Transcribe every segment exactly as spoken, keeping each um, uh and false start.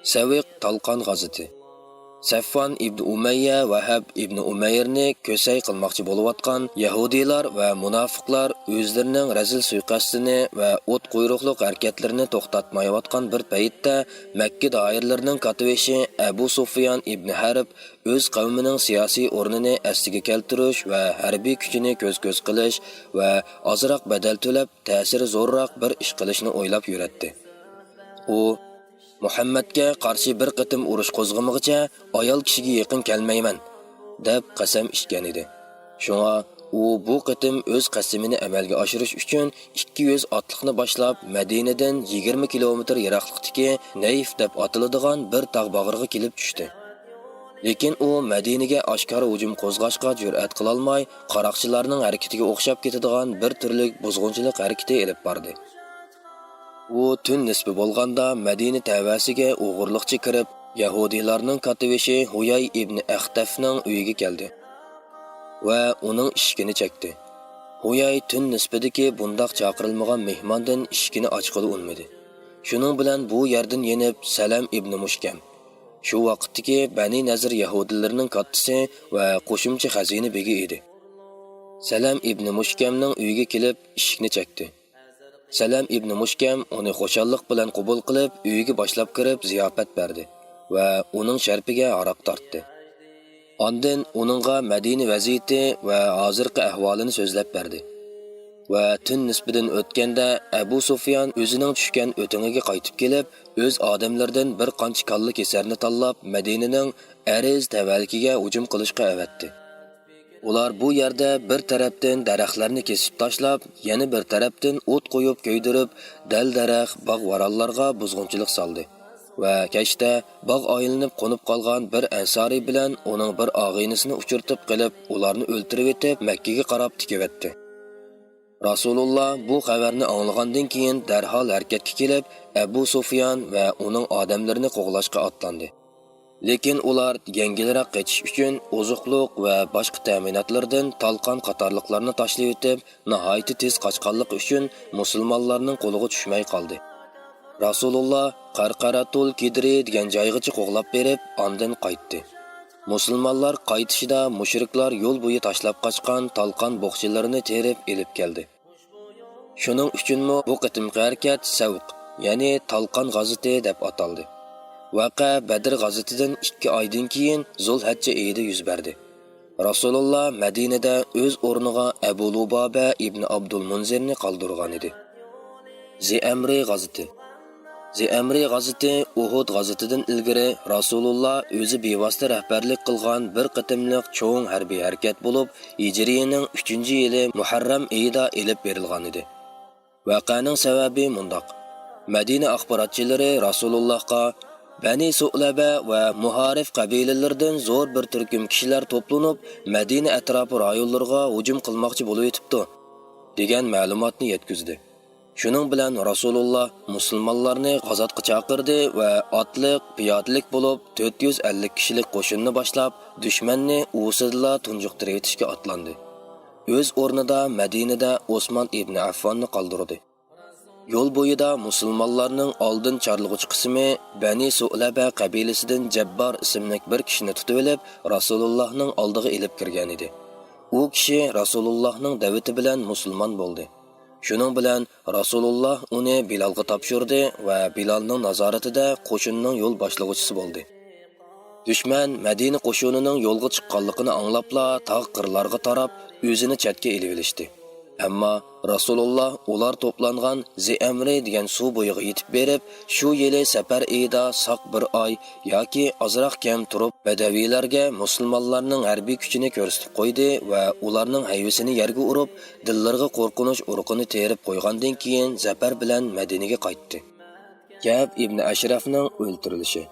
سەۋىق تالقان غازىتى. سەفۋان ئىبنى ئۇمەييە ۋەھەب ئىبنى ئۇمەيرنى كۆسەي قىلماقچى بولۇۋاتقان يەھۇدىيلار ۋە مۇناپىقلار ئۆزلىرىنىڭ رەزىل سۇيىقەستىنى ۋە ئوت قۇيرۇقلۇق ھەرىكەتلىرىنى توختاتمايۋاتقان بىر پەيتتە، مەككە دائىرىلىرىنىڭ كاتتىبېشى ئەبۇ سۇفيان ئىبنى ھەرب ئۆز قەۋمىنىڭ سىياسىي ئورنىنى ئەسلىگە كەلتۈرۈش ۋە ھەربىي كۈچىنى كۆز-كۆز قىلىش ۋە ئازراق بەدەل تۆلەپ، تەسىرى زورراق بىر ئىش قىلىشنى ئويلاپ يۈرەتتى. ئۇ، «مۇھەممەدكە قارشى بىر قېتىم ئۇرۇش قوزغىمىغىچە ئايال كىشىگە يېقىن كەلمەيمەن» دەپ قەسەم ئىچكەن ئىدى. شۇڭا ئۇ بۇ قېتىم ئۆز قەسىمىنى ئەمەلگە ئاشۇرۇش ئۈچۈن ئىككى يۈز ئاتلىقنى باشلاپ، مەدىنىدىن يىگىرمە كىلومېتىر يىراقلىقتىكى نەيف دەپ ئاتىلىدىغان بىر تاغ باغرىغا كېلىپ چۈشتى. لېكىن ئۇ مەدىنىگە ئاشكارا ھۇجۇم قوزغاشقا جۈرئەت قىلالماي، قاراقچىلارنىڭ ھەرىكىتىگە ئوخشاپ كېتىدىغان بىر تۈرلۈك بۇزغۇنچىلىق ھەرىكىتى ئېلىپ باردى. ئۇ تۈن نىسپى بولغاندا مەدىنە تەۋەسىگە ئوغرىلىقچە كىرىپ، يەھۇدىيلارنىڭ كاتتىبېشى ھۇياي ئىبنى ئەختەفنىڭ ئۆيىگە كەلدى ۋە ئۇنىڭ ئىشىكىنى چەكتى. ھۇياي تۈن نىسپىدىكى بۇنداق چاقىرىلمىغان مېھماندىن ئىشىكىنى ئاچقىلى ئۇنىمىدى. شۇنىڭ بىلەن بۇ يەردىن يېنىپ سەلەم ئىبنى مۇشكەم، شۇ ۋاقىتتىكى بەنى نەزىر يەھۇدىيلىرىنىڭ كاتتىسى ۋە قوشۇمچە خەزىنە بېگى ئىدى. سەلەم ئىبنى مۇشكەمنىڭ ئۆيىگە كېلىپ ئىشىكنى چەكتى. سەلەم ئىبنى مۇشكەم ئۇنى خۇشاللىق بىلەن قوبۇل قىلىپ، ئۆيىگە باشلاپ كىرىپ زىياپەت بەردى ۋە ئۇنىڭ شەرىپىگە ھاراق تارتتى. ئاندىن ئۇنىڭغا مەدىنە ۋەزىيىتى ۋە ھازىرقى ئەھۋالىنى سۆزلەپ بەردى. ۋە تۈن نىسپىدىن ئۆتكەندە، ئەبۇ سۇفيان ئۆزىنىڭ چۈشكەن ئۆتۈڭىگە قايتىپ كېلىپ، ئۆز ئادەملىرىدىن بىر قانچە كاللا كېسەرنى تاللاپ، مەدىنىنىڭ ئەرز تەۋەلىكىگە ھۇجۇم قىلىشقا ئەۋەتتى. ئۇلار بۇ يەردە بىر تەرەپتىن دەرەخلەرنى كېسىپ تاشلاپ، يەنە بىر تەرەپتىن ئوت قويۇپ كۆيدۈرۈپ، دەل-دەرەخ، باغ-ۋارانلارغا بۇزغۇنچىلىق سالدى. ۋە كەچتە باغ ئايلىنىپ قونۇپ قالغان بىر ئەنسارىي بىلەن ئۇنىڭ بىر ئاغىنىسىنى ئۇچرىتىپ قېلىپ، ئۇلارنى ئۆلتۈرۈۋېتىپ، مەككىگە قاراپ تىكىۋەتتى. رەسۇلۇللا بۇ خەۋەرنى ئاڭلىغاندىن كېيىن، دەرھال ھەرىكەتكە كېلىپ، ئەبۇ سۇفيان ۋە ئۇنىڭ ئادەملىرىنى قوغلاشقا ئاتلاندى. لېكىن ئۇلار يەڭگىلرەك قېچىش ئۈچۈن ئوزۇقلۇق ۋە باشقا تەمىناتلىرىدىن تالقان قاتارلىقلارنى تاشلىۋېتىپ، ناھايىتى تېز قاچقانلىقى ئۈچۈن مۇسۇلمانلارنىڭ قولىغا چۈشمەي قالدى. رەسۇلۇللا قەرقەرەتۇل كىدرى دېگەن جايغىچە قوغلاپ بېرىپ، ئاندىن قايتتى. مۇسۇلمانلار قايتىشىدا مۇشرىكلار يول بويى تاشلاپ قاچقان تالقان بوغچىلىرىنى تېرىپ ئېلىپ كەلدى. شۇنىڭ ئۈچۈنمۇ بۇ قېتىمقى ھەرىكەت سەۋق، يەنى تالقان غازىتى دەپ ئاتالدى. ۋەقە بەدر غازىتىدىن ئىككى ئايدىن كېيىن زۇلھەججە ئېيىدا يۈز بەردى. رەسۇلۇللا مەدىنىدە ئۆز ئورنىغا ئەبۇ لۇبابە ئىبنى ئابدۇلمۇنزىرنى قالدۇرغانىدى. زىئەمرى غازىتى. زىئەمرى غازىتى ئۇھۇد غازىتىدىن ئىلگىرى رەسۇلۇللا ئۆزى بىۋاسىتە رەھبەرلىك قىلغان بىر قېتىملىق چوڭ ھەربىي ھەرىكەت بولۇپ، ھىجرىيىنىڭ ئۈچىنچى يىلى مۇھەررەم ئېيىدا ئېلىپ بېرىلغانىدى. ۋەقەنىڭ سەۋەبى مۇنداق. مەدىنە ئاخباراتچىلىرى رەسۇلۇللاھقا، «بەنى سۇئلەبە ۋە مۇھارىف قەبىلىلىرىدىن زور بىر تۈركۈم كىشىلەر توپلىنىپ، مەدىنە ئەتراپى رايونلىرىغا ھۇجۇم قىلماقچى بولۇۋېتىپتۇ» دېگەن مەلۇماتنى يەتكۈزدى. شۇنىڭ بىلەن رەسۇلۇللا مۇسۇلمانلارنى غازاتقا چاقىردى ۋە ئاتلىق، پىيادىلىك بولۇپ، تۆت يۈز ئەللىك كىشىلىك قوشۇننى باشلاپ، دۈشمەننى ئۇۋىسىدىلا تۇنجۇقتۇرۇۋېتىشكە ئاتلاندى. ئۆز ئورنىدا مەدىنىدە ئوسمان ئىبنى ئەففاننى قالدۇردى. يول بويىدا مۇسۇلمانلارنىڭ ئالدىن چارلىغۇچى قىسمى بەنى سۇئلەبە قەبىلىسىدىن جەببار ئىسىملىك بىر كىشىنى تۇتۇۋېلىپ، رەسۇلۇللاھنىڭ ئالدىغا ئېلىپ كىرگەنىدى. ئۇ كىشى رەسۇلۇللاھنىڭ دەۋىتى بىلەن مۇسۇلمان بولدى. شۇنىڭ بىلەن رەسۇلۇللا ئۇنى بىلالغا تاپشۇردى ۋە بىلالنىڭ نازارىتىدە قوشۇننىڭ يول باشلىغۇچىسى بولدى. دۈشمەن مەدىنە قوشۇنىنىڭ يولغا چىققانلىقىنى ئاڭلاپلا تاغ قىرلارغا تاراپ، ئۆزىنى چەتكە ئېلىۋېلىشتى. ئەمما رەسۇلۇللا ئۇلار توپلانغان زىئەمرى دېگەن سۇ بويىغا يېتىپ بېرىپ، شۇ يىلى سەپەر ئېيىدا ساق بىر ئاي ياكى ئازراق كەم تۇرۇپ، بەدەۋىيلەرگە مۇسۇلمانلارنىڭ ھەربىي كۈچىنى كۆرسىتىپ قويدى ۋە ئۇلارنىڭ ھەيۋىسىنى يەرگە ئۇرۇپ، دىللىرىغا قورقۇنچ ئۇرۇقىنى تېرىپ قويغاندىن كېيىن، زەپەر بىلەن مەدىنىگە قايتتى. كەئب ئىبنى ئەشرەفنىڭ ئۆلتۈرۈلۈشى.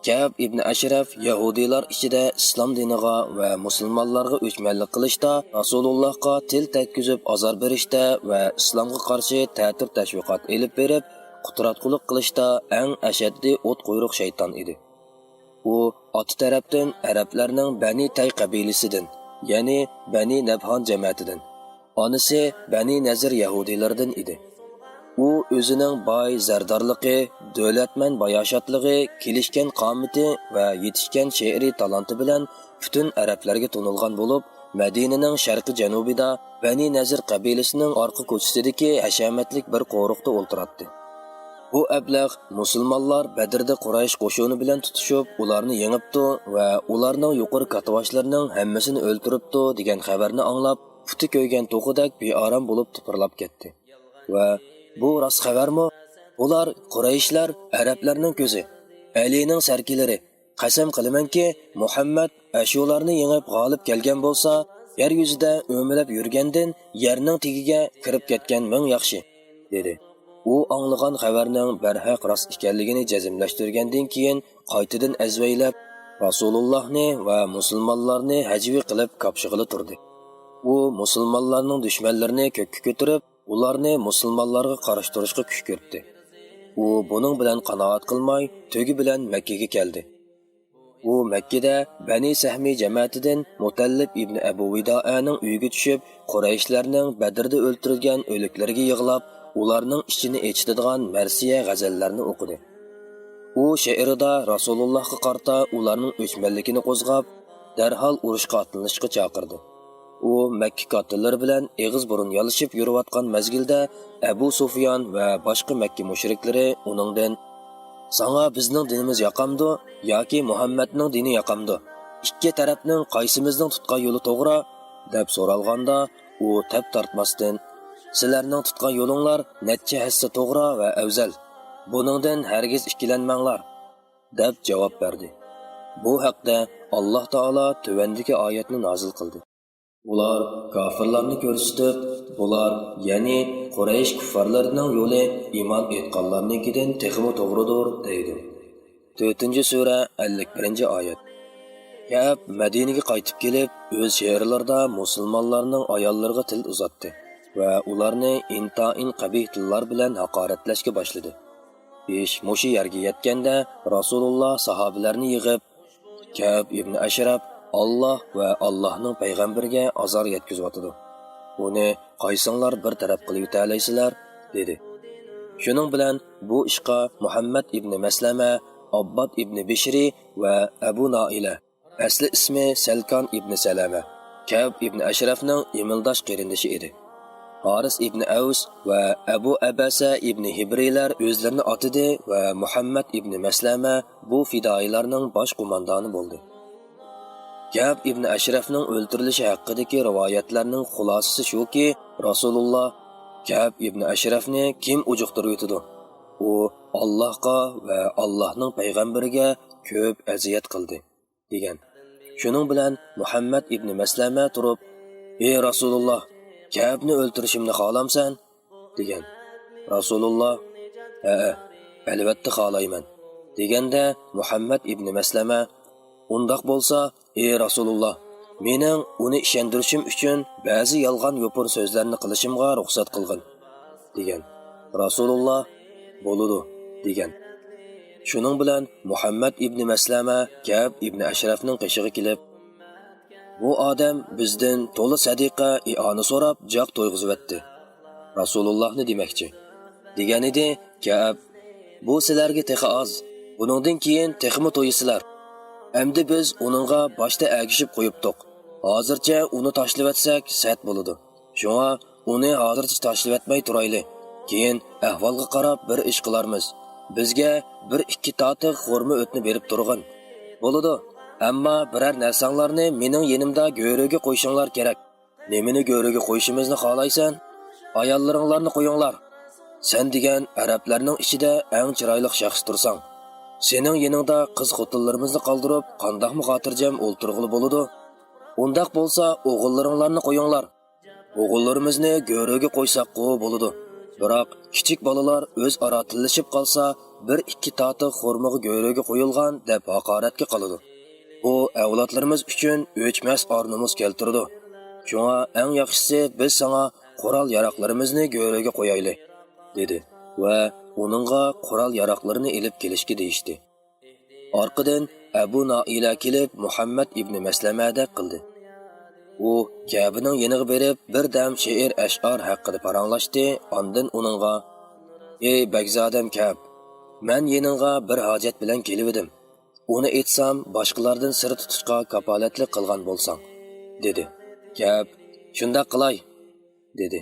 كەئب ئىبنى ئەشرەف يەھۇدىيلار ئىچىدە ئىسلام دىنىغا ۋە مۇسۇلمانلارغا ئۆچمەنلىك قىلىشتا، رەسۇلۇللاھقا تىل تەگكۈزۈپ ئازار بېرىشتە ۋە ئىسلامغا قارشى تەتۈر تەشۋىقات ئېلىپ بېرىپ، قۇتراتقۇلۇق قىلىشتا ئەڭ ئەشەددىي ئوت قۇيرۇق شەيتان ئىدى. ئۇ ئاتا تەرەپتىن ئەرەبلەرنىڭ بەنى تەي قەبىلىسىدىن، يەنى بەنى نەبھان جەمەتىدىن، ئانىسى بەنى نەزىر يەھۇدىيلىرىدىن ئىدى. ئۇ ئۆزىنىڭ باي زەردارلىقى، دۆلەتمەن باياشاتلىقى، كېلىشكەن قامىتى ۋە يېتىشكەن شېئىرىي تالانتى بىلەن پۈتۈن ئەرەبلەرگە تونۇلغان بولۇپ، مەدىنىنىڭ شەرقىي جەنۇبىدا بەنى نەزىر قەبىلىسىنىڭ ئارقا كوچىسىدىكى ھەشەمەتلىك بىر قورۇقتا ئولتۇراتتى. بۇ ئەبلەخ مۇسۇلمانلار بەدرىدە قۇرەيش قوشۇنى بىلەن تۇتۇشۇپ، ئۇلارنى يېڭىپتۇ ۋە ئۇلارنىڭ يۇقىرى كاتتىباشلىرىنىڭ ھەممىسىنى ئۆلتۈرۈپتۇ دېگەن خەۋەرنى ئاڭلاپ، پۇتى كۆيگەن توخۇدەك بىئارام بولۇپ تىپىرلاپ كەتتى. ۋە بۇ راست خەۋەرمۇ؟ بۇلار قۇرەيشلەر ئەرەبلەرنىڭ كۆزى، ئەلىنىڭ سەركىلىرى. قەسەم قىلىمەنكى، مۇھەممەد ئەشۇلارنى يېڭىپ غالىب كەلگەن بولسا، يەر يۈزىدە ئۆمىلەپ يۈرگەندىن يەرنىڭ تېگىگە كىرىپ كەتكەن مىڭ ياخشى، دېدى. ئۇ ئاڭلىغان خەۋەرنىڭ بەرھەق راست ئىكەنلىكىنى جەزملەشتۈرگەندىن كېيىن، قايتىدىن ئەزۋەيلەپ، رەسۇلۇللاھنى ۋە مۇسۇلمانلارنى ھەجۋىي قىلىپ كاپشىغىلى تۇردى. ئۇ مۇسۇلمانلارنىڭ دۈشمەنلىرىنى كۆككە كۆتۈرۈپ، ئۇلارنى مۇسۇلمانلارغا قارشى تۇرۇشقا كۈشكۈرتتى. ئۇ بۇنىڭ بىلەن قانائەت قىلماي، تۆگە بىلەن مەككىگە كەلدى. ئۇ مەككىدە بەنى سەھمى جەمەتىدىن مۇتەللىپ ئىبنى ئەبۇ ۋىدائەنىڭ ئۆيىگە چۈشۈپ، قۇرەيشلەرنىڭ بەدرىدە ئۆلتۈرۈلگەن ئۆلۈكلىرىگە يىغلاپ، ئۇلارنىڭ ئىچىنى ئېچىتىدىغان مەرسىيە غەزەللەرنى ئوقۇدى. ئۇ شېئىرىدا رەسۇلۇللاھقا قارىتا ئۇلارنىڭ ئۆچمەنلىكىنى قوزغاپ، دەرھال ئۇرۇشقا ئاتلىنىشقا چاقىردى. ئۇ مەككە كاتتىلىرى بىلەن ئېغىز بۇرۇن يالىشىپ يۈرۈۋاتقان مەزگىلدە، ئەبۇ سۇفيان ۋە باشقا مەككە مۇشرىكلىرى ئۇنىڭدىن، «ساڭا بىزنىڭ دىنىمىز ياقامدۇ ياكى مۇھەممەدنىڭ دىنى ياقامدۇ؟ ئىككى تەرەپنىڭ قايسىمىزنىڭ تۇتقان يولى توغرا؟» دەپ سورالغاندا، ئۇ تەپ تارتماستىن، «سىلەرنىڭ تۇتقان يولۇڭلار نەچچە ھەسسە توغرا ۋە ئەۋزەل. بۇنىڭدىن ھەرگىز ئىككىلەنمەڭلار» دەپ جاۋاب بەردى. بۇ ھەقتە ئاللاھ تائالا تۆۋەندىكى ئايەتنى نازىل قىلدى. ئۇلار كاپىرلارنى كۆرسىتىپ، بۇلار، يەنى قۇرەيش كۇففارلىرىنىڭ يولى ئىمان ئېيتقانلارنىڭكىدىن تېخىمۇ توغرىدۇر، دەيدۇ. تۆتىنچى سۈرە، ئەللىك بىرىنچى ئايەت. كەئب مەدىنىگە قايتىپ كېلىپ، ئۆز شېئىرلىرىدا مۇسۇلمانلارنىڭ ئاياللىرىغا تىل ئۇزاتتى ۋە ئۇلارنى ئىنتايىن قەبىھ تىللار بىلەن ھاقارەتلەشكە باشلىدى. ئىش مۇشۇ يەرگە يەتكەندە، رەسۇلۇللا ساھابىلەرنى يىغىپ، «كەئب ئىبنى ئەشرەپ ئاللا ۋە ئاللانىڭ پەيغەمبىرىگە ئازار يەتكۈزۈۋاتىدۇ. ئۇنى قايسىڭلار بىر تەرەپ قىلىۋېتەلەيسىلەر؟» دېدى. شۇنىڭ بىلەن بۇ ئىشقا مۇھەممەد ئىبنى مەسلەمە، ئابباد ئىبنى بىشرى ۋە ئەبۇ نائىلە، ئەسلى ئىسمى سەلكان ئىبنى سەلەمە، كەئب ئىبنى ئەشرەفنىڭ ئىمىلداش قېرىندىشى ئىدى. ھارىس ئىبنى ئەۋس ۋە ئەبۇ ئەبەسە ئىبنى ھىبرىيلەر ئۆزلىرىنى ئاتىدى ۋە مۇھەممەد ئىبنى مەسلەمە بۇ فىدائىيلارنىڭ باش قوماندانى بولدى. كەئب ئىبنى ئەشرەفنىڭ ئۆلتۈرۈلۈشى ھەققىدىكى رىۋايەتلەرنىڭ خۇلاسىسى شۇكى، رەسۇلۇللا، «كەئب ئىبنى ئەشرەفنى كىم ئۇجۇقتۇرۇۋېتىدۇ؟ ئۇ ئاللاھقا ۋە ئاللاھنىڭ پەيغەمبىرىگە كۆپ ئەزىيەت قىلدى» دېگەن. شۇنىڭ بىلەن مۇھەممەد ئىبنى مەسلەمە تۇرۇپ، «ئى رەسۇلۇللا، كەئبنى ئۆلتۈرۈشۈمنى خالامسەن؟» دېگەن. رەسۇلۇللا، «ھەئە، ئەلۋەتتە خالايمەن» دېگەندە، مۇھەممەد ئىبنى مەسلەمە، «ئۇنداق بولسا، ئى رەسۇلۇللا، مېنىڭ ئۇنى ئىشەندۈرۈشۈم ئۈچۈن بەزى يالغان يوپۇر سۆزلەرنى قىلىشىمغا رۇخسەت قىلغىن» دېگەن. رەسۇلۇللا، «بولىدۇ» دېگەن. شۇنىڭ بىلەن مۇھەممەد ئىبنى مەسلەمە كەئب ئىبنى ئەشرەفنىڭ قېشىغا كېلىپ، «بۇ ئادەم بىزدىن تولا سەدىقە ئىئانە سوراپ جاق تويغۇزۇۋەتتى. رەسۇلۇللاھنى دېمەكچى» دېگەنىدى. كەئب، «بۇ سىلەرگە تېخى ئاز. بۇنىڭدىن كېيىن تېخىمۇ تويىسىلەر. ئەمدى بىز ئۇنىڭغا باشتا ئەگىشىپ قويۇپتۇق. ھازىرچە ئۇنى تاشلىۋەتسەك سەت بولىدۇ. شۇڭا ئۇنى ھازىرچە تاشلىۋەتمەي تۇرايلى. كېيىن ئەھۋالغا قاراپ بىر ئىش قىلارمىز. بىزگە بىر ئىككى تاتىق خورما ئۆتنى بېرىپ تۇرغىن. بولىدۇ، ئەمما بىرەر نەرسەڭلارنى مېنىڭ يېنىمدا گۆرۈگە قويۇشۇڭلار كېرەك.» «نېمىنى گۆرۈگە قويۇشىمىزنى خالايسەن؟» «ئاياللىرىڭلارنى قويۇڭلار. سەن دېگەن ئەرەبلەرنىڭ ئىچىدە ئەڭ چىرايلىق شەخس تۇرساڭ. سېنىڭ يېنىڭدا قىز خوتۇنلىرىمىزنى قالدۇرۇپ قانداقمۇ خاتىرجەم ئولتۇرغىلى بولىدۇ؟ ئۇنداق بولسا ئوغۇللىرىڭلارنى قويۇڭلار.» «ئوغۇللىرىمىزنى گۆرۈگە قويساققۇ بولىدۇ، بىراق كىچىك بالىلار ئۆزئارا تىللىشىپ قالسا، بىر ئىككى تاتىق خورمىغا گۆرۈگە قويۇلغان دەپ ھاقارەتكە قالىدۇ. بۇ ئەۋلادلىرىمىز ئۈچۈن ئۆچمەس ئار-نومۇس كەلتۈرىدۇ. شۇڭا ئەڭ ياخشىسى بىز ساڭا قورال-ياراغلىرىمىزنى گۆرۈگە قويايلى» دېدى ۋە ئۇنىڭغا قورال-ياراغلىرىنى ئېلىپ كېلىشكە دېيىشتى. ئارقىدىن ئەبۇ نائىلە كېلىپ مۇھەممەد ئىبنى مەسلەمەدەك قىلدى. ئۇ كەبىنىڭ يېنىغا بېرىپ بىر دەم شېئىر-ئەشئار ھەققىدە پاراڭلاشتى، ئاندىن ئۇنىڭغا، «ئەي بەگزادەم كەپ، مەن يېنىڭغا بىر ھاجەت بىلەن كېلىۋىدىم. ئۇنى ئېيتسام، باشقىلاردىن سىر تۇتۇشقا كاپالەتلىك قىلغان بولساڭ»، دېدى. كەپ، «شۇنداق قىلاي»، دېدى.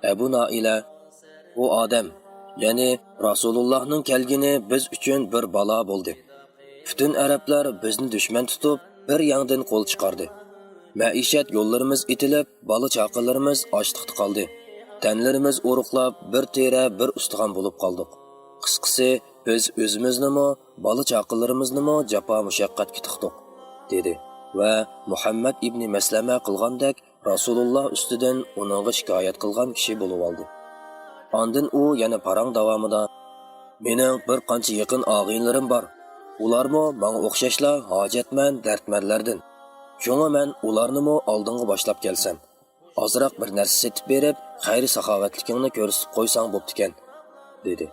ئەبۇ نائىلە، «ئۇ ئادەم، يەنى رەسۇلۇللاھنىڭ كەلگىنى بىز ئۈچۈن بىر بالا بولدى. پۈتۈن ئەرەبلەر بىزنى دۈشمەن تۇتۇپ، بىر يەڭدىن قول چىقاردى. مەئىشەت يوللىرىمىز ئېتىلىپ، بالا-چاقىلىرىمىز ئاچلىقتا قالدى. تەنلىرىمىز ئورۇقلاپ، بىر تېرە، بىر ئۇستىخان بولۇپ قالدۇق. قىسقىسى، بىز ئۆزىمىزنىمۇ، بالا-چاقىلىرىمىزنىمۇ جاپا-مۇشەققەتكە تىقتۇق»، دېدى ۋە مۇھەممەد ئىبنى مەسلەمە قىلغاندەك رەسۇلۇللا ئۈستىدىن ئۇنىڭغا شىكايەت قىلغان كىشى بولۇۋالدى. ئاندىن ئۇ يەنە پاراڭ داۋامىدا، «مېنىڭ بىر قانچە يېقىن ئاغىنىلىرىم بار. ئۇلارمۇ ماڭا ئوخشاشلا ھاجەتمەن، دەردمەنلەردىن. شۇڭا مەن ئۇلارنىمۇ ئالدىڭغا باشلاپ كەلسەم، ئازراق بىر نەرسە سېتىپ بېرىپ، خەير-ساخاۋەتلىكىڭنى كۆرسىتىپ قويساڭ بوپتىكەن»، دېدى.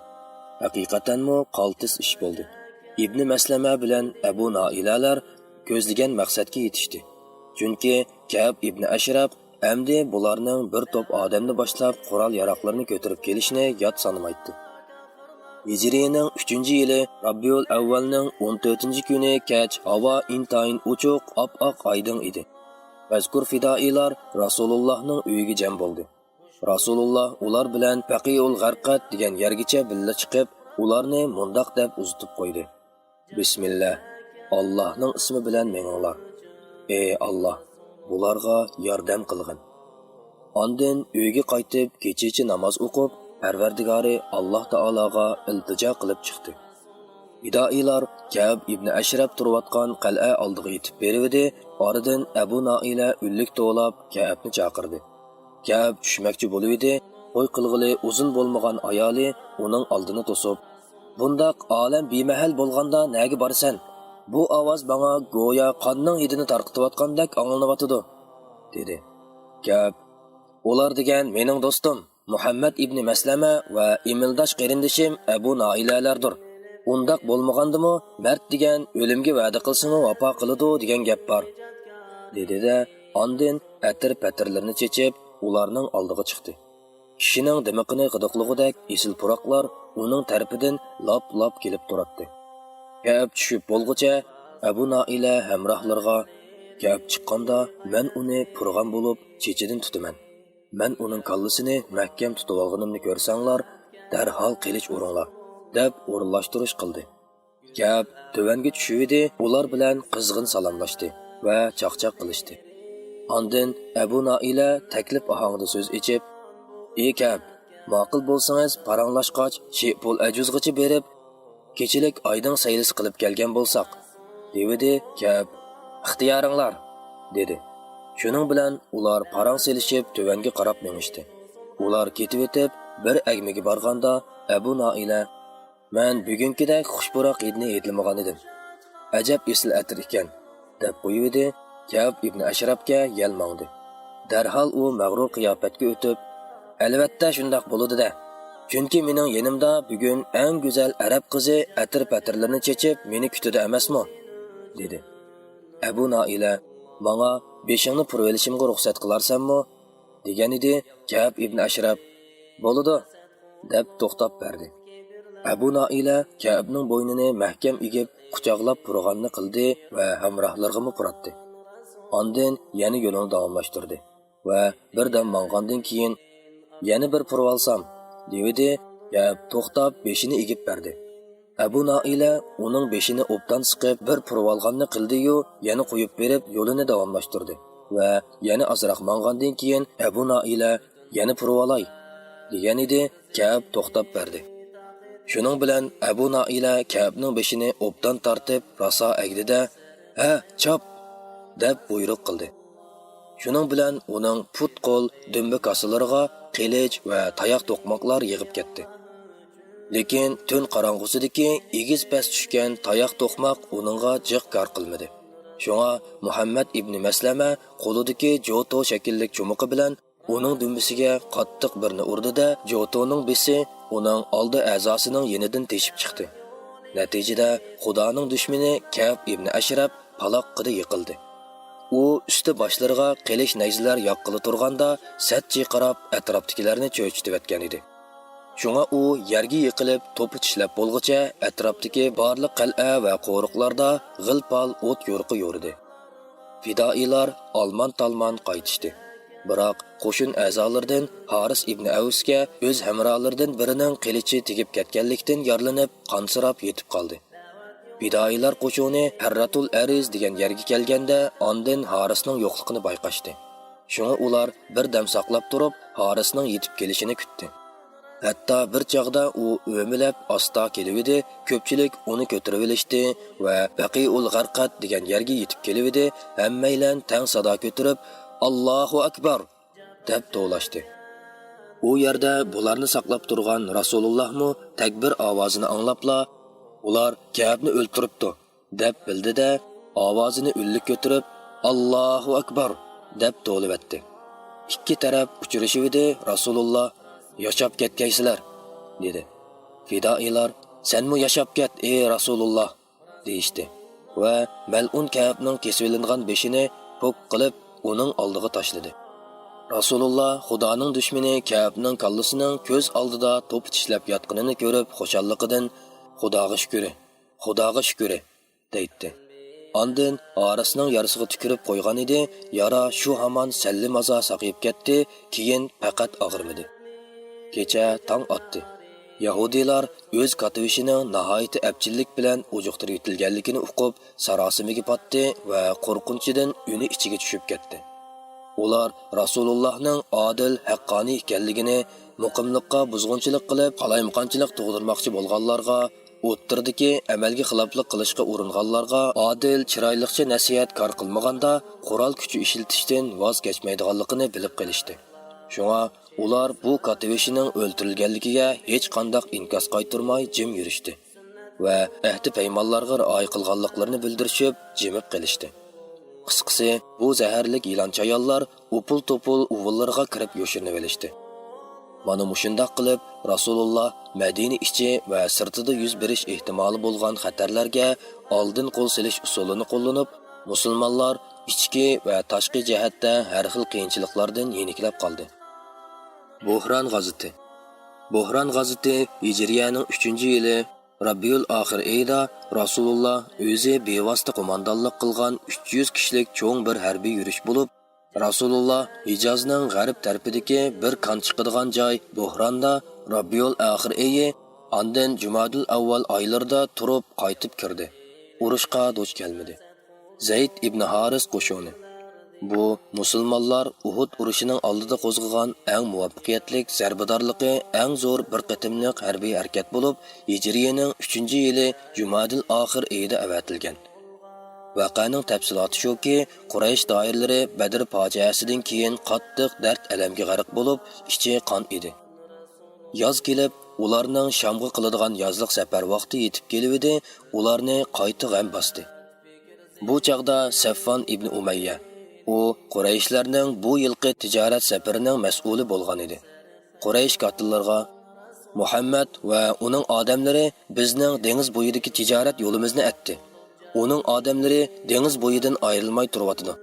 ھەقىقەتەنمۇ قالتىس ئىش بولدى. ئىبنى مەسلەمە بىلەن ئەبۇ نائىلەلەر كۆزلىگەن مەقسەتكە يېتىشتى. چۈنكى كەئب ئىبنى ئەشرەپ ئەمدى بۇلارنىڭ بىر توپ ئادەمنى باشلاپ، قورال-ياراقلىرىنى كۆتۈرۈپ كېلىشىنى يات سانىمايتتى. ھىجرىينىڭ ئۈچىنچى يىلى رابىئۇل ئەۋۋەلنىڭ ئون تۆتىنچى كۈنى كەچ ھاۋا ئىنتايىن ئوچۇق، ئاپئاق ئايدىڭ ئىدى. مەزكۇر فىدائىيلار رەسۇلۇللاھنىڭ ئۆيىگە جەم بولدى. رەسۇلۇللا ئۇلار بىلەن بەقىئۇل غەرقەد دېگەن يەرگىچە بىللە چىقىپ، ئۇلارنى مۇنداق دەپ ئۇزىتىپ قويدى: «بىسمىللا، ئاللاھنىڭ ئىسمى بىلەن مېڭىڭلار. ئەي ئاللاھ، بۇلارغا ياردەم قىلغىن.» ئاندىن ئۆيگە قايتىپ، كېچىچە ناماز ئوقۇپ، پەرۋەردىگارى ئاللاھ تائالاغا ئىلتىجا قىلىپ چىقتى. پىدائىيلار كەئب ئىبنى ئەشرەپ تۇرۇۋاتقان قەلئە ئالدىغا يېتىپ بېرىۋىدى، ئارىدىن ئەبۇ نائىلە ئۈنلۈك توۋلاپ كەئبنى چاقىردى. كەئب چۈشمەكچى بولۇۋىدى، توي قىلغىلى ئۇزۇن بولمىغان ئايالى ئۇنىڭ ئالدىنى توسۇپ، «بۇنداق ئالەم بىمەھەل بولغاندا نەگە بارىسەن؟ بۇ ئاۋاز ماڭا گويا قاننىڭ ھىدىنى تارقىتىۋاتقاندەك ئاڭلىنىۋاتىدۇ»، دېدى. كەئب، «ئۇلار دېگەن مېنىڭ دوستۇم مۇھەممەد ئىبنى مەسلەمە ۋە ئېمىلداش قېرىندىشىم ئەبۇ نائىلەلەردۇر. ئۇنداق بولمىغاندىمۇ، مەرد دېگەن ئۆلۈمگە ۋەدە قىلسىمۇ ۋاپا قىلىدۇ دېگەن گەپ بار»، دېدى-دە، ئاندىن ئەتىر-پەتىرلىرىنى چېچىپ، ئۇلارنىڭ ئالدىغا چىقتى. كىشىنىڭ دىمىقىنى غىدىقلىغۇدەك ئېسىل پۇراقلار ئۇنىڭ تەرىپىدىن لاپ-لاپ كېلىپ تۇراتتى. كەئب چۈشۈپ بولغۇچە ئەبۇ نائىلە ھەمراھلىرىغا، «كەئب چىققاندا مەن ئۇنى پۇرىغان بولۇپ چېچىدىن تۇتىمەن. مەن ئۇنىڭ كاللىسىنى مەھكەم تۇتۇۋالغىنىمنى كۆرسەڭلار، دەرھال قىلىچ ئۇرۇڭلار» دەپ ئورۇنلاشتۇرۇش قىلدى. كەئب تۆۋەنگە چۈشۈۋىدى، ئۇلار بىلەن قىزغىن سالاملاشتى ۋە چاقچاق قىلىشتى. ئاندىن ئەبۇ نائىلە تەكلىپ ئاھاڭىدا سۆز ئېچىپ، «ئى كەئب، ماقۇل بولسىڭىز، پاراڭلاشقاچ شىئپۇل ئەجۇزغىچە بېرىپ، كېچىلىك ئايدىڭ سەيلىسى قىلىپ كەلگەن بولساق»، دېۋىدى. كەئب، «ئىختىيارىڭلار» دېدى. شۇنىڭ بىلەن ئۇلار پاراڭ سېلىشىپ تۆۋەنگە قاراپ مېڭىشتى. ئۇلار كېتىۋېتىپ بىر ئەگمىگە بارغاندا ئەبۇ نائىلە، «مەن بۈگۈنكىدەك خۇش پۇراق ھىدنى ھىدلىمىغانىدىم. ئەجەب ئېسىل ئەتىر ئىكەن» دەپ قويۇۋىدى، كەئب ئىبنى ئەشرەپكە يەل ماڭدى. دەرھال ئۇ مەغرۇر قىياپەتكە ئۆتۈپ، «ئەلۋەتتە شۇنداق بولىدۇ-دە. چۈنكى مېنىڭ يېنىمدا بۈگۈن ئەڭ گۈزەل ئەرەب قىزى ئەتىر-پەتىرلىرىنى چېچىپ مېنى كۈتىدۇ ئەمەسمۇ؟» دېدى. ئەبۇ نائىلە، «ماڭا بېشىڭنى پۇرىۋېلىشىمغا رۇخسەت قىلارسەنمۇ؟» دېگەنىدى. كەئب ئىبنى ئەشرەپ، «بولىدۇ» دەپ توختاپ بەردى. ئەبۇ نائىلە كەئبنىڭ بوينىنى مەھكەم ئېگىپ، قۇچاقلاپ پۇرىغاننى قىلدى ۋە ھەمراھلىرىغىمۇ پۇراتتى. ئاندىن يەنە يولىنى داۋاملاشتۇردى ۋە بىردەم ماڭغاندىن كېيىن، «يەنە بىر پۇرىۋالسام» دېۋىدى. كەئب توختاپ بېشىنى ئېگىپ بەردى. ئەبۇ نائىلە ئۇنىڭ بېشىنى ئوبدان سىقىپ، بىر پۇرىۋالغاننى قىلدىيۇ، يەنە قويۇپ بېرىپ يولىنى داۋاملاشتۇردى ۋە يەنە ئازراق ماڭغاندىن كېيىن، ئەبۇ نائىلە، «يەنە پۇرىۋالاي» دېگەنىدى، كەئب توختاپ بەردى. شۇنىڭ بىلەن ئەبۇ نائىلە كەئبنىڭ بېشىنى ئوبدان تارتىپ، راسا ئەگدى-دە، «ھە، چاپ!» دەپ بۇيرۇق قىلدى. شۇنىڭ بىلەن ئۇنىڭ پۇت-قول، دۈمبە كاسىلىرىغا قىلىچ ۋە تاياق توقماقلار يېغىپ كەتتى. لېكىن تۈن قاراڭغۇسىدىكى ئېگىز-پەس چۈشكەن تاياق توقماق ئۇنىڭغا جىق كار قىلمىدى. شۇڭا مۇھەممەد ئىبنى مەسلەمە قولىدىكى جوتو شەكىللىك چومىقى بىلەن ئۇنىڭ دۈمبىسىگە قاتتىق بىرنى ئۇردى-دە، جوتونىڭ بىسى ئۇنىڭ ئالدى ئەزاسىنىڭ يېنىدىن تېشىپ چىقتى. نەتىجىدە خۇدانىڭ دۈشمىنى كەئب ئىبنى ئەشرەپ پالاققىدە يىقىلدى. ئۇ ئۈستى باشلىرىغا قىلىچ نەيزىلەر ياغقىلى تۇرغاندا، سەت چىرقىراپ ئەتراپتىكىلەرنى چۆچۈتۈۋەتكەن ئىدى. شۇڭا ئۇ يەرگە يىقىلىپ، توپا چىشلەپ بولغۇچە ئەتراپتىكى بارلىق قەلئە ۋە قورۇقلاردا غىل-پال ئوت يورۇقى يورىدى. پىدائىيلار ئالمان-تالمان قايتىشتى. بىراق قوشۇن ئەزالىرىدىن ھارىس ئىبنى ئەۋسكە ئۆز ھەمراھلىرىدىن بىرىنىڭ قىلىچى تېگىپ كەتكەنلىكتىن يارىلىنىپ، قانسىراپ يېتىپ قالدى. پىدائىيلار قوشۇنى ھەرراتۇل ئەرىز دېگەن يەرگە كەلگەندە، ئاندىن ھارىسنىڭ يوقلۇقىنى بايقاشتى. شۇڭا ئۇلار بىر دەم ساقلاپ تۇرۇپ، ھارىسنىڭ يېتىپ كېلىشىنى كۈتتى. ھەتتا بىر چاغدا ئۇ ئۆمىلەپ ئاستا كېلىۋىدى، كۆپچىلىك ئۇنى كۆتۈرۈۋېلىشتى ۋە بەقىئۇل غەرقەد دېگەن يەرگە يېتىپ كېلىۋىدى، ھەممەيلەن تەڭ سادا كۆتۈرۈپ، «ئاللاھۇ ئەكبەر!» دەپ توۋلاشتى. ئۇ يەردە بۇلارنى ساقلاپ تۇرغان رەسۇلۇللاھمۇ تەكبىر ئاۋازىنى ئاڭلاپلا، «ئۇلار كەئبنى ئۆلتۈرۈپتۇ» دەپ بىلدى-دە، ئاۋازىنى ئۈنلۈك كۆتۈرۈپ، «ئاللاھۇ ئەكبەر!» دەپ توۋلىۋەتتى. ئىككى تەرەپ ئۇچرىشىۋىدى، رەسۇلۇللا، «ياشاپ كەتكەيسىلەر!» دېدى. پىدائىيلار، «سەنمۇ ياشاپ كەت، ئى رەسۇلۇللا!» دېيىشتى ۋە مەلئۇن كەئبنىڭ كېسىۋېلىنغان بېشىنى پوك قىلىپ، ئۇنىڭ ئالدىغا تاشلىدى. رەسۇلۇللا خۇدانىڭ دۈشمىنى كەئبنىڭ كاللىسىنىڭ كۆز ئالدىدا توپا چىشلەپ ياتقىنىنى كۆرۈپ خۇشاللىقىدىن، «خۇداغا شۈكرى، خۇداغا شۈكرى!» دەيتتى. ئاندىن ھارىسنىڭ يارىسىغا تۈكۈرۈپ قويغان ئىدى، يارا شۇ ھامان سەللىمازا ساقىيىپ كەتتى، كېيىن پەقەت ئاغرىمىدى. كېچە تاڭ ئاتتى. يەھۇدىيلار ئۆز كاتتىبېشىنىڭ ناھايىتى ئەپچىللىك بىلەن ئۇجۇقتۇرۇۋېتىلگەنلىكىنى ئۇقۇپ، ساراسىمىگە پاتتى ۋە قورقۇنچىدىن ئۈنى ئىچىگە چۈشۈپ كەتتى. ئۇلار رەسۇلۇللاھنىڭ ئادىل، ھەققانىي ئىكەنلىكىنى، مۇقىملىققا بۇزغۇنچىلىق قىلىپ، قالايمىقانچىلىق تۇغدۇرماقچى بولغانلارغا، ئوتتۇرىدىكى ئەمەلگە خىلاپلىق قىلىشقا ئۇرۇنغانلارغا ئادىل، چىرايلىقچە نەسىھەت كار قىلمىغاندا، قورال كۈچى ئىشلىتىشتىن ۋاز كەچمەيدىغانلىقىنى بىلىپ قېلىشتى. شۇڭا ئۇلار بۇ كاتتىبېشىنىڭ ئۆلتۈرۈلگەنلىكىگە ھېچقانداق ئىنكاس قايتۇرماي جىم يۈرۈشتى ۋە ئەھدى-پەيمانلارغا رىئايە قىلغانلىقلىرىنى بىلدۈرۈشۈپ جىمىپ قېلىشتى. قىسقىسى، بۇ زەھەرلىك يىلان-چايانلار ئۇپۇل-توپۇل ئۇۋىلىرىغا كىرىپ يوشۇرۇنۇۋېلىشتى. مانا مۇشۇنداق قىلىپ، رەسۇلۇللا مەدىنە ئىچى ۋە سىرتىدا يۈز بېرىش ئېھتىمالى بولغان خەتەرلەرگە ئالدىن قول سېلىش ئۇسۇلىنى قوللىنىپ، مۇسۇلمانلار ئىچكى ۋە تاشقى جەھەتتە ھەر خىل قىيىنچىلىقلاردىن يېنىكلەپ قالدى. بوھران غازىتى. بوھران غازىتى ھىجرىيەنىڭ ئۈچىنچى يىلى رەبىئۇل ئاخىر ئېيىدا رەسۇلۇللا ئۆزى بىۋاسىتە قوماندانلىق قىلغان ئۈچ يۈز كىشىلىك چوڭ بىر ھەربىي يۈرۈش بولۇپ، رەسۇلۇللا ھىجازنىڭ غەرب تەرىپىدىكى بىر كان چىقىدىغان جاي بوھراندا رەبىئۇل ئاخىر ئېيى، ئاندىن جۇمادۇل ئەۋۋال ئايلىرىدا تۇرۇپ قايتىپ كىردى. ئۇرۇشقا دۇچ كەلمىدى. زەيد ئىبن ھارىس قوشۇنى. بۇ مۇسۇلمانلار ئۇھۇد ئۇرۇشىنىڭ ئالدىدا قوزغىغان ئەڭ مۇۋەپپەقىيەتلىك زەربىدارلىقى، ئەڭ زور بىر قېتىملىق ھەربىي ھەرىكەت بولۇپ، ھىجرىيىنىڭ ئۈچىنچى يىلى جۇمادىل ئاخىر ئېيىدا ئەۋەتىلگەن. ۋەقەنىڭ تەپسىلاتى شۇكى، قۇرەيش دائىرىلىرى بەدر پاجىئەسىدىن كېيىن قاتتىق دەرد-ئەلەمگە غەرق بولۇپ، ئىچى قان ئىدى. ياز كېلىپ، ئۇلارنىڭ شامغا قىلىدىغان يازلىق سەپەر ۋاقتى يېتىپ كېلىۋىدى، ئۇلارنى قايتا غەم باستى. بۇ چاغدا سەفۋان ئىبنى ئۇمەييە، ئۇ قۇرەيشلەرنىڭ بۇ يىلقى تىجارەت سەپىرىنىڭ مەسئۇلى بولغان ئىدى، قۇرەيش كاتتىلىرىغا، «مۇھەممەد ۋە ئۇنىڭ ئادەملىرى بىزنىڭ دېڭىز بويىدىكى تىجارەت يولىمىزنى ئەتتى. ئۇنىڭ ئادەملىرى دېڭىز بويىدىن ئايرىلماي تۇرۇۋاتىدۇ.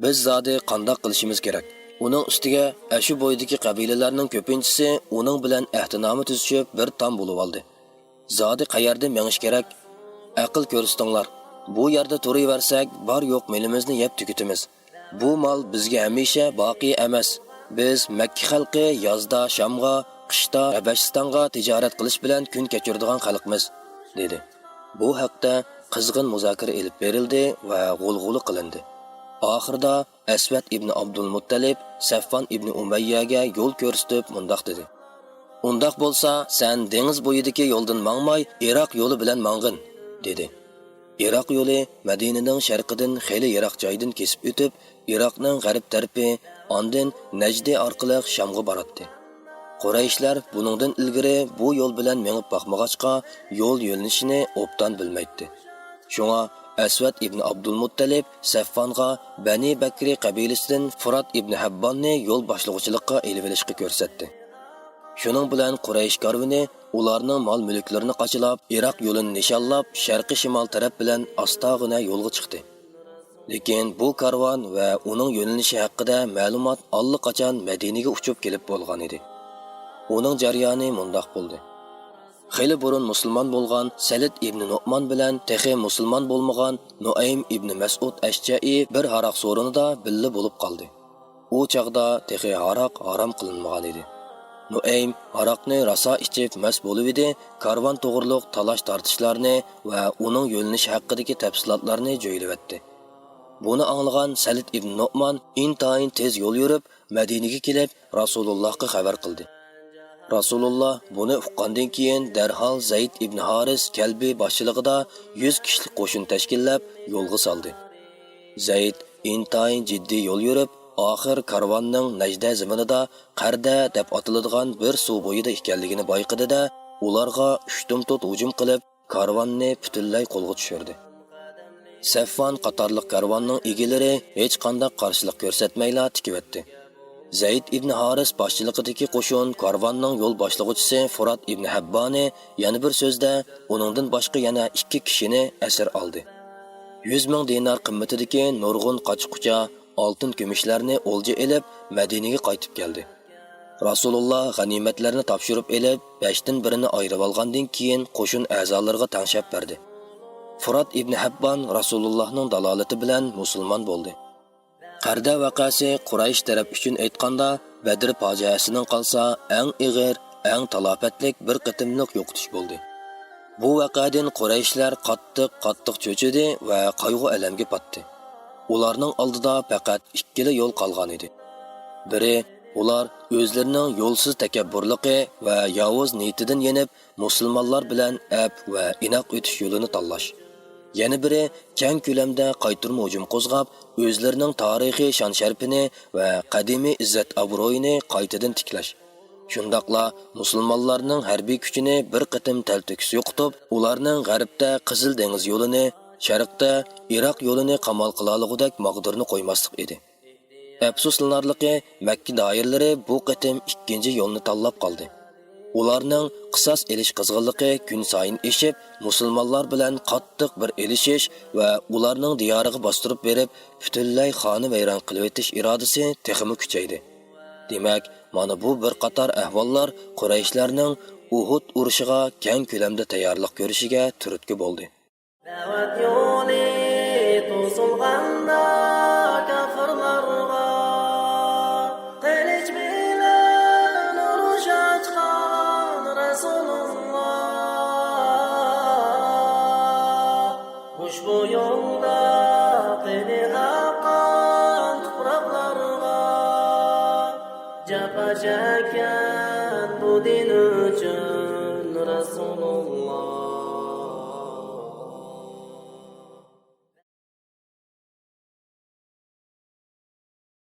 بىز زادى قانداق قىلىشىمىز كېرەك؟ ئۇنىڭ ئۈستىگە ئەشۇ بويىدىكى قەبىلىلەرنىڭ كۆپىنچىسى ئۇنىڭ بىلەن ئەھدىنامە تۈزۈشۈپ، بىر تام بولۇۋالدى. زادى قەيەردىن مېڭىش كېرەك؟ ئەقىل كۆرسىتىڭلار. بۇ يەردە تۇرۇۋەرسەك، بار-يوق مېلىمىزنى يەپ تۈگىتىمىز. بۇ مال بىزگە ھەمىشە باقىي ئەمەس. بىز مەككە خەلقى يازدا شامغا، قىشتا ھەبەشىستانغا تىجارەت قىلىش بىلەن كۈن كەچۈرىدىغان خەلقمىز» دېدى. بۇ ھەقتە قىزغىن مۇزاكىرە ئېلىپ بېرىلدى ۋە غۇلغۇلا قىلىندى. ئاخىرىدا ئەسۋەد ئىبنى ئابدۇلمۇتتەلىپ سەفۋان ئىبنى ئۇمەييەگە يول كۆرسىتىپ مۇنداق دېدى: «ئۇنداق بولسا، سەن دېڭىز بويىدىكى يولدىن ماڭماي، ئىراق يولى بىلەن ماڭغىن» دېدى. ئىراق يولى مەدىنىنىڭ شەرقىدىن خېلى يىراق جايدىن كېسىپ ئۆتۈپ، ئىراقنىڭ غەرب تەرىپى، ئاندىن نەجدى ئارقىلىق شامغا باراتتى. قۇرەيشلەر بۇنىڭدىن ئىلگىرى بۇ يول بىلەن مېڭىپ باقمىغاچقا، يول يۆنىلىشىنى ئوبدان بىلمەيتتى. شۇڭا ئەسۋەد ئىبنى ئابدۇلمۇتتەلىپ سەفۋانغا بەنى بەكرى قەبىلىسىدىن فۇرات ئىبنى ھەبباننى يول باشلىغۇچىلىققا ئېلىۋېلىشقا كۆرسەتتى. شۇنىڭ بىلەن قۇرەيش كارۋىنى ئۇلارنىڭ مال-مۈلۈكلىرىنى قاچىلاپ، ئىراق يولىنى نىشانلاپ، شەرقىي-شىمال تەرەپ بىلەن ئاستاغىنە يولغا چىقتى. لېكىن بۇ كارۋان ۋە ئۇنىڭ يۆنىلىشى ھەققىدە مەلۇمات ئاللىقاچان مەدىنىگە ئۇچۇپ كېلىپ بولغان ئىدى. ئۇنىڭ جەريانى مۇنداق بولدى. خېلى بۇرۇن مۇسۇلمان بولغان سەلىت ئىبنى نوئمان بىلەن تېخى مۇسۇلمان بولمىغان نۇئەيم ئىبنى مەسئۇد ئەشجەئى بىر ھاراق سورۇنىدا بىللە بولۇپ قالدى. ئۇ چاغدا تېخى ھاراق ھارام قىلىنمىغان ئىدى. نۇئەيم ھاراقنى راسا ئىچىپ مەست بولۇۋىدى، كارۋان توغرۇلۇق تالاش-تارتىشلارنى ۋە ئۇنىڭ يۆنىلىشى ھەققىدىكى تەپسىلاتلارنى جۆيلۈۋەتتى. بۇنى ئاڭلىغان سەلىت ئىبنى نوئمان ئىنتايىن تېز يول يۈرۈپ، مەدىنىگە كېلىپ، رەسۇلۇللاھقا خەۋەر قىلدى. رەسۇلۇللا بۇنى ئۇققاندىن كېيىن، دەرھال زەيد ئىبنى ھارىس كەلبى باشچىلىقىدا يۈز كىشىلىك قوشۇن تەشكىللەپ، يولغا سالدى. زەيد ئىنتايىن جىددىي يول يۈرۈپ، ئاخىر كارۋاننىڭ نەجدە زېمىنىدا قەردە دەپ ئاتىلىدىغان بىر سۇ بويىدا ئىكەنلىكىنى بايقىدى-دە، ئۇلارغا ئۈچتىن تۆت ھۇجۇم قىلىپ، كارۋاننى پۈتۈنلەي قولغا چۈشۈردى. سەفۋان قاتارلىق كارۋاننىڭ ئىگىلىرى ھېچقانداق قارشىلىق كۆرسەتمەيلا تىكىۋەتتى. زەيد ئىبنى ھارىس باشچىلىقىدىكى قوشۇن كارۋاننىڭ يول باشلىغۇچىسى فۇرات ئىبنى ھەببانى، يەنە بىر سۆزدە، ئۇنىڭدىن باشقا يەنە ئىككى كىشىنى ئەسىر ئالدى. يۈز مىڭ دىنار قىممىتىدىكى نۇرغۇن قاچا-قۇچا، ئالتۇن-كۈمۈشلەرنى ئولجا ئېلىپ، مەدىنىگە قايتىپ كەلدى. رەسۇلۇللا غەنىيمەتلەرنى تاپشۇرۇپ ئېلىپ، بەشتىن بىرىنى ئايرىۋالغاندىن كېيىن، قوشۇن ئەزالىرىغا تەڭشەپ بەردى. فۇرات ئىبنى ھەببان رەسۇلۇللانىڭ دالالىتى بىلەن مۇسۇلمان بولدى. قەردە ۋەقەسى قۇرەيش تەرەپ ئۈچۈن ئېيتقاندا، بەدر پاجىئەسىنىڭ قالسا ئەڭ ئېغىر، ئەڭ تالاپەتلىك بىر قېتىملىق يوقىتىش بولدى. بۇ ۋەقەدىن قۇرەيشلەر قاتتىق، قاتتىق چۆچۈدى ۋە قايغۇ-ئەلەمگە پاتتى. ئۇلارنىڭ ئالدىدا پەقەت ئىككىلا يول قالغان ئىدى. بىرى، ئۇلار ئۆزلىرىنىڭ يولسىز تەكەببۇرلۇقى ۋە ياۋۇز نىيىتىدىن يېنىپ، مۇسۇلمانلار بىلەن ئەپ ۋە ئىناق ئۆتۈش يولىنى تاللاش. يەنە بىرى، كەڭ كۆلەمدە قايتۇرما ھۇجۇم قوزغاپ، ئۆزلىرىنىڭ تارىخىي شان-شەرىپىنى ۋە قەدىمىي ئىززەت-ئابرۇيىنى قايتىدىن تىكلەش. شۇنداقلا مۇسۇلمانلارنىڭ ھەربىي كۈچىنى بىر قېتىم تەلتۆكۈس يوقىتىپ، ئۇلارنىڭ غەربتە قىزىل دېڭىز يولىنى، شەرقتە ئىراق يولىنى قامال قىلالىغۇدەك ماغدۇرنى قويماسلىق ئىدى. ئەپسۇسلىنارلىقى، مەككە دائىرىلىرى بۇ قېتىم ئىككىنچى يولنى تاللاپ قالدى. ئۇلارنىڭ قىساس ئېلىش قىزغىنلىقى كۈنسايىن ئېشىپ، مۇسۇلمانلار بىلەن قاتتىق بىر ئېلىشىش ۋە ئۇلارنىڭ دىيارىغا باستۇرۇپ بېرىپ، پۈتۈنلەي خانىۋەيران قىلىۋېتىش ئىرادىسى تېخىمۇ كۈچەيدى. دېمەك، مانا بۇ بىر قاتار ئەھۋاللار قۇرەيشلەرنىڭ ئۇھۇد ئۇرۇشىغا كەڭ كۆلەمدە تەييارلىق كۆرۈشىگە تۈرتكە بولدى. دەۋەت يولى توسۇلغاندا كاپىرلارغا، قىلىچ بىلەن ئۇرۇش ئاچقان رەسۇلۇللا. ئۇشبۇ يولدا